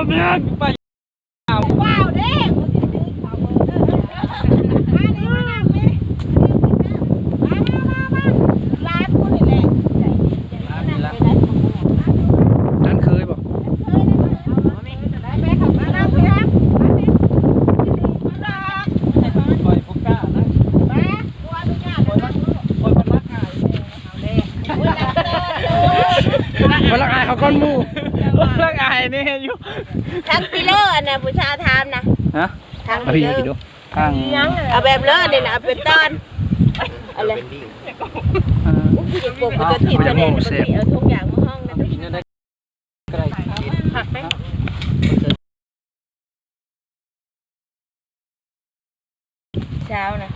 ປ ວ້າວເດ້ ມານີ້ ມານັ່ງນີ້ ມາ ມາ ມາ ມາ ຫຼານຜູ້ນີ້ແຫຼະ ນັ້ນເຄີຍບໍ່? ບໍ່ລັກອາຍເຂົາກ່ອນໝູ່ ບໍ່ລັກອາຍແດ່ຢູ່ ທັງປີເລີ ອັນນະ ຜູ້ຊາວຖາມນະ ຮະ? ທັງປີເລີ ທາງ ເອົາແບບເລີນີ້ນະ ເອົາເປັນຕອນ ເອົາເລີຍ ອ່າ ໂອ້ຍ ຜູ້ຈະປົກ ຜູ້ຈະຖີບ ເອົາທຸກຢ່າງມາຫ້ອງນະ ຊາວນະ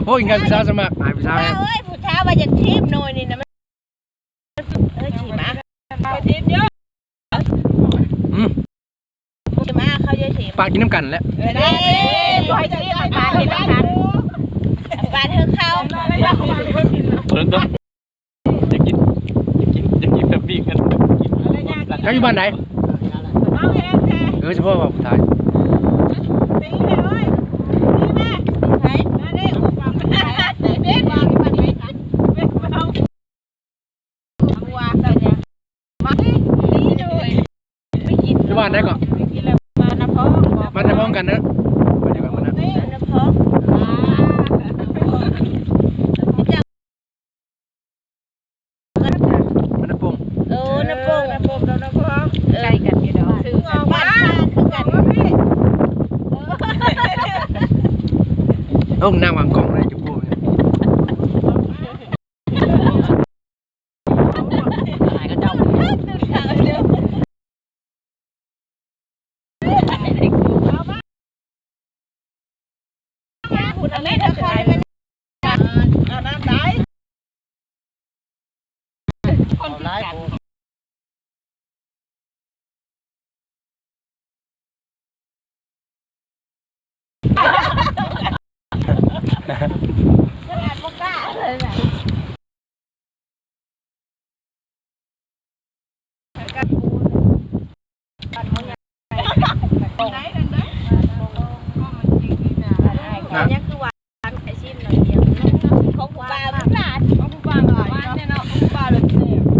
ໂອ້ຍ ງານຜູ້ສາວສະໝັກ ໃຫ້ຜູ້ສາວ ເອີຍ ຜູ້ສາວວ່າຢາກຖີບໜ່ອຍນີ້ນະ ມັນ ເອີຍ ຖີບມາ ຖີບເຍອະ ອືມ ມາ ເຂົາເຈົ້າຊິປາດກິນນຳກັນແຫຼະ ເອີ ໄດ້ ຂໍໃຫ້ເຈົ້າປາດກິນນຳກັນ ປາດເຖິງເຂົາ ເບິ່ງເດີ ຢາກກິນ ຢາກກິນ ຢາກກິນແບບປີ້ງກັນ ເຈົ້າຢູ່ບ້ານໃດ? ເອີ ສະເພາະວ່າຜູ້ຊາຍ ຕີແມ່ເອີຍ ຕີແມ່ ໃຜ? ມາເດ້ ໃຜ? ເປັນຫຍັງ? ຢູ່ບ້ານໃດເກາະ? ບ້ານນາພອງ ບ້ານນາພອງກັນເນາະ ບ້ານນາພອງ ອ່າ ບ້ານນາໂປ່ງ ເອີ ນາໂປ່ງ ນາໂປ່ງກັບນາພອງ ເອີ ໃກ້ກັນຢູ່ດອກ ຊື່ກັນ ບ້ານຂ້າງຄືກັນ ເອີ ນາງວາງກ້ອງໄດ້ຈຸໂປ້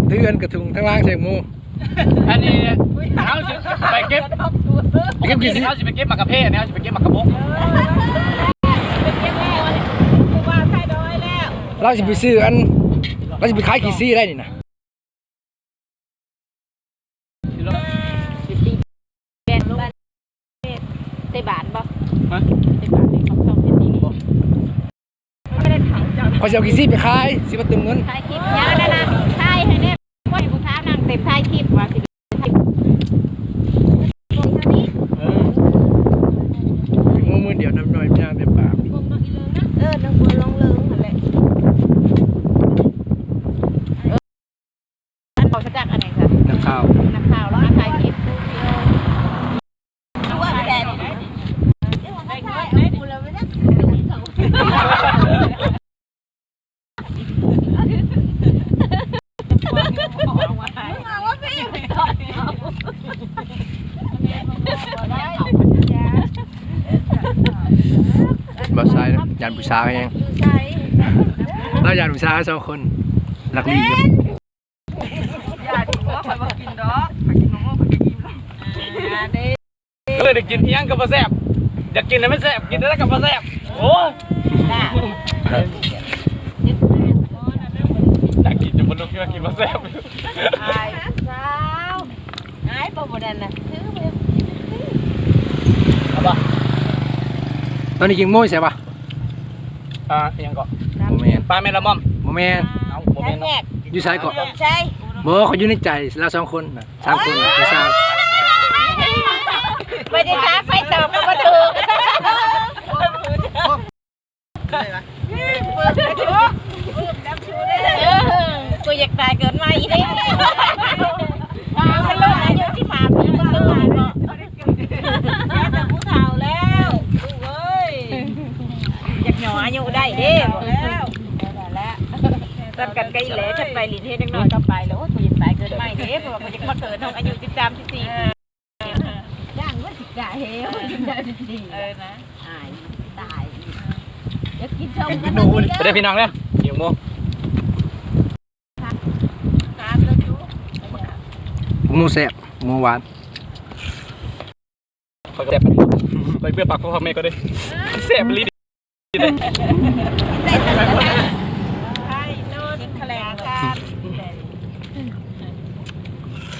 ເຮືອນກະທຸງທາງລ່າງໃສ່ໝູ່ ອັນນີ້ເຮົາຊິໄປເກັບ ເກັບຂີ້ສີ ເຮົາຊິໄປເກັບໝາກກະເພ ອັນນີ້ເຮົາຊິໄປເກັບໝາກກະບົກ ລາວຊິໄປຊື້ອັນ ລາວຊິໄປຂາຍຂີ້ສີໄດ້ນີ້ນະ ແບນ ເຕະບານບໍ່? ຮະ? ເຕະບານນີ້ຂອງຊ່ອງເຮັດນີ້ບໍ່? ຂ້ອຍຊິເອົາຂີ້ສີໄປຂາຍ ຊິມາຕື່ມເງິນ ຖ່າຍຄລິບຫຍັງນັ້ນນະ ຖ່າຍໃຫ້ແດ່ ຂ້ອຍຜູ້ສາວນັ່ງເຕັມ ຖ່າຍຄລິບວ່າຊິ ເອີ ມື້ດຽວນຳນ້ອຍຍ່າງແຕ່ປາກ ເອີ ນຳຫົວລອງເລີງຫັ້ນແຫຼະ. ອັນເວົ້າມາຈາກອັນໃດຄະ? ນັກຂ່າວ ນັກຂ່າວ ແລ້ວມາຖ່າຍຄລິບ ບໍ່ໃຊ່ນະ ຢ້ານຜູ້ສາວແຮງ ລາວຢ້ານຜູ້ສາວສອງຄົນ ລັກລີ້ຢູ່. ຢ່າດິ ໂອ້ ຂ້ອຍບໍ່ກິນດອກ ຂ້ອຍກິນມະມ່ວງ ຂ້ອຍກໍອີ່ມແລ້ວ. ເອີ ໄດ້ກິນອີ່ຫຍັງກໍບໍ່ແຊບ ຢາກກິນໃຫ້ມັນແຊບ ກິນແນວໃດກໍບໍ່ແຊບ ໂອ້ຍ ຢາກກິນຈົນບໍ່ລຸກ ກິນບໍ່ແຊບ ອາຍສາວ ອາຍບໍ່ ບໍ່ນັ້ນນະ ຖືໄປກິນ ເອົາບໍ່? ຕອນນີ້ກິນໂມຍໃສ່ບໍ່? ອ່າ ອີ່ຫຍັງເກາະ? ບໍ່ແມ່ນ ປາແມ່ລະມ່ອມ ບໍ່ແມ່ນ ເອົ້າ ບໍ່ແມ່ນເນາະ ຢູ່ໃສເກາະ? ບໍ່ ເຂົາຢູ່ໃນໃຈລາວສອງຄົນນະ ສາມຄົນ ເອີ ຜູ້ສາວ ໄປຕິດຕາມໄປຕອບກໍບໍ່ຖືກ ເອີ ກູຢາກຕາຍເກີດໃໝ່ອີກເດ້ ອາຍຸສິບຫ້າປີບໍ່ເຄີຍເນາະ ແຕ່ຜູ້ເຖົ້າແລ້ວ ລູກເອີຍ. ໃກ້ແລ້ວ ຄັນໄປຫຼິ້ນເຮັດຈັກໜ້ອຍກໍໄປແລ້ວ. ໂອ້ຍ ບໍ່ຢາກຕາຍເກີນໄມ້ເດ້ ເພາະວ່າບໍ່ຢາກມາເກີດນ້ອງອາຍຸສິບສາມ ສິບສີ່ ຢ້ານວ່າຊິກະເຮວ ເອີນະ ອາຍຕາຍ. ຢາກກິນຊົມກັນ ໄປເດີພີ່ນ້ອງເດີ ຫິວໝູ. ໝູແຊບ ໝູຫວານ. ຂ້ອຍກໍແຊບປານນີ້ ຂ້ອຍເມືອປາກພໍ່ປາກແມ່ກ່ອນເດ້ ແຊບອີ່ຫຼີເດ້.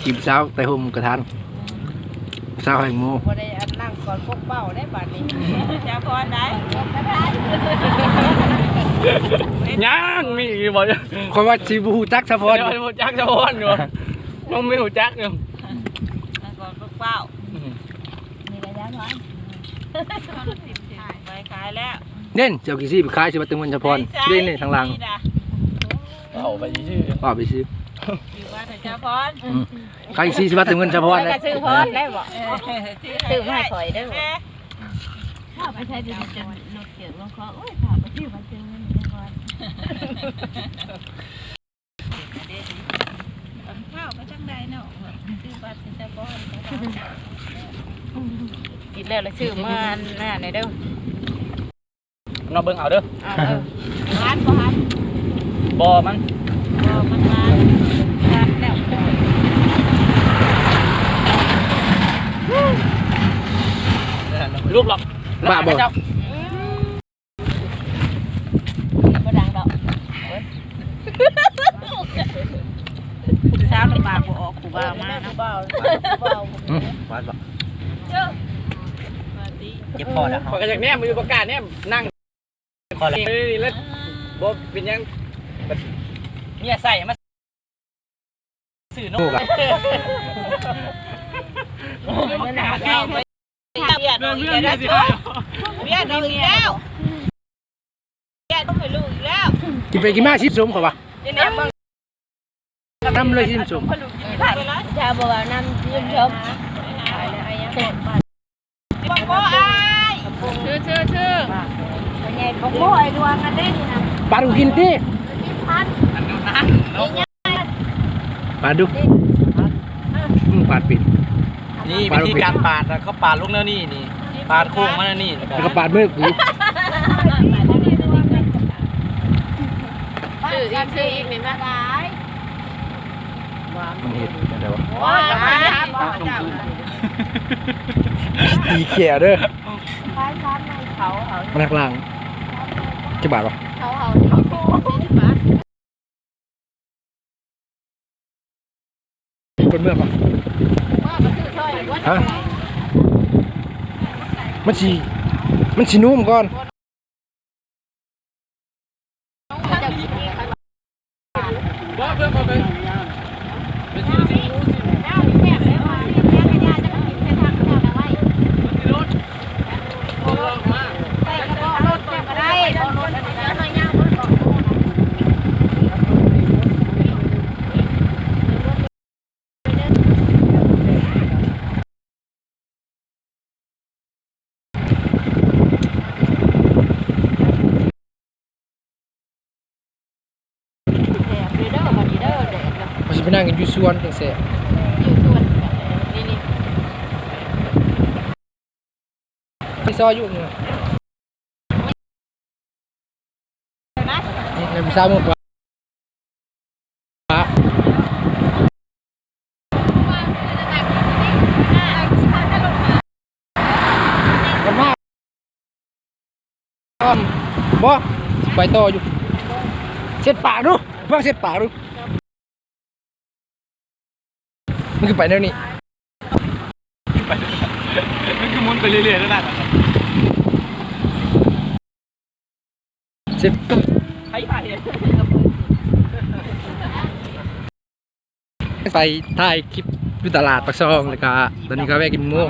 ຈີບສາວແຕ່ຮົ່ມກະທັນ ສາວແຫ່ງໝູ່ ບໍ່ໄດ້ອັນນັ້ນກ່ອນປົກເປົ້າໄດ້ບາດນີ້. ຈາພອນໄດ້ ຍັງມີອີກບໍ່? ຂ້ອຍວ່າຊິບໍ່ຮູ້ຈັກສາວພອນ ຍັງບໍ່ຮູ້ຈັກສາວພອນຢູ່ ຍັງບໍ່ຮູ້ຈັກຢູ່ ກ່ອນປົກເປົ້າ. ອືມ ນີ້ລະ ໄປຂາຍແລ້ວ ເດ້ນ ເຈົ້າຂີ້ຊີ້ໄປຂາຍຊິວ່າແຕ່ເງິນສາວພອນ ເດ້ນນີ້ທາງຫຼັງ ເວົ້າໄປຊື່ ເວົ້າໄປຊື່ ຢູ່ບ້ານສາວພອນ. ອືມ ຂາຍຂີ້ຊີ້ຊິວ່າແຕ່ເງິນສາວພອນ ແລ້ວກໍຊື້ພອນໄດ້ບໍ່? ເອີ ຊື້ມາໃຫ້ຂ້ອຍເດີ ພາໄປໃຊ້ເດີ ລົດເກີດລົງຄໍ ໂອ້ຍ ພາໄປຊື້ວ່າແຕ່ເງິນສາວພອນ. ເຂົ້າໄປທາງໃດເນາະ ຄືວ່າຊິຕະກອນ ກິນແລ້ວລະຊື້ມາອັນນັ້ນແດ່ເດີ ເນາະ ເບິ່ງເອົາເດີ. ເອີ ເອີ ຫວານບໍ່ຫວານ? ບໍ່ ມັນ ບໍ່ ມັນຫວານ ຫວານແລ້ວ ລູກຫຼອກ ບ້າບໍ່? ບໍ່ດັງດອກ ເອີຍ ສາວລຳບາກບໍ່ອອກ ຜູ້ບ່າວມາເນາະ ຜູ້ບ່າວ ຜູ້ບ່າວ. ອືມ ຫວານບໍ່? ເຈັບຄໍແລ້ວ ຂ້ອຍກໍຢາກແນມຢູ່ ບໍ່ກ້າແນມ ນັ່ງຄໍແລ້ວ ນີ້ແຫຼະ ບໍ່ເປັນຫຍັງ ເມຍໃສ່ມາ ຊື້ນົກ ວຽດເອົາອີກແລ້ວ ວຽດເອົາອີກແລ້ວ ວຽດເອົາໃຫ້ລູກອີກແລ້ວ. ກິນໄປກິນມາຊິສົມເຂົາວ່າ ນຳເລີຍຊິສົມ ຖ້າບໍ່ເວົ້ານຳຊິສົມ. ບັກໂມອ້າຍ ຊື່ ຊື່ ຊື່ ບັກໂມອ້າຍດວງອັນນີ້ນະ ປາດູກິນຕິ ປາດຸກ ອືມ ປາດປິດ ນີ້ວິທີການປາດນະ ເຂົາປາດລົງແນວນີ້ນີ້ ປາດໂຄ້ງມາແນວນີ້ ແລ້ວກໍປາດມືກູ ຊື່ອີກ ຊື່ອີກ ນີ້ມາ ມັນເຮັດຈັ່ງໃດວະ? ໂອ້ຍ ຕີແຂ້ເດີ ມັນຫັກຫຼັງ. ຈັກບາດວະ? ເພິ່ນເມືອປະ? ຮະ? ມັນຊິ ມັນຊິນຸ່ມກ່ອນ. ເຮົາຊິໄປນັ່ງກັນຢູ່ສວນຈັ່ງແຊບ ຢູ່ສວນນີ້ ນີ້ ມີຊອຍຢູ່ນີ້ ນີ້ ນີ້ ມີຊອຍໝູ່ກວ່າ ບໍ່ ໄປຕໍ່ຢູ່ ເຊັດປາກດູ ເບິ່ງເຊັດປາກດູ. ມັນຄືໄປແນວນີ້ ມັນຄືໝູນໄປເລື້ອຍໆນັ້ນນະ ເຊັດ ໄປຖ່າຍຄລິບຢູ່ຕະຫຼາດປາກຊ່ອງ ແລ້ວກະຕອນນີ້ກໍແວະກິນໝູ.